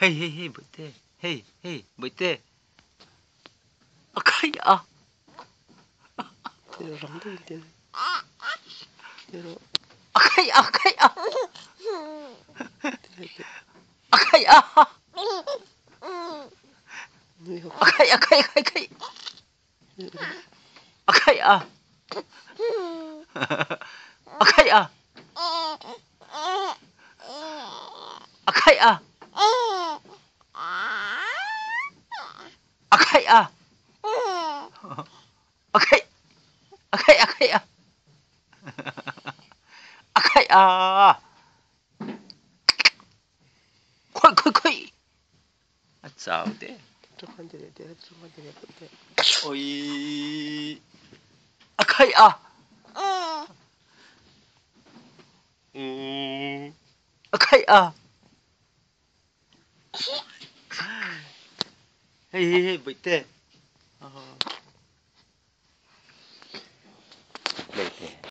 Hei hei hei bawihte hei hei bawihte a khai a. A khai a khai a. A khai a. A khai a khai khai khai. A khai a. A khai a. A khai a. A khai a. A khai. A khai a khai a. A khai a. Khoi khoi khoi. A chau te. Oi. A khai a. A khai a. Hei hei hei bawihte.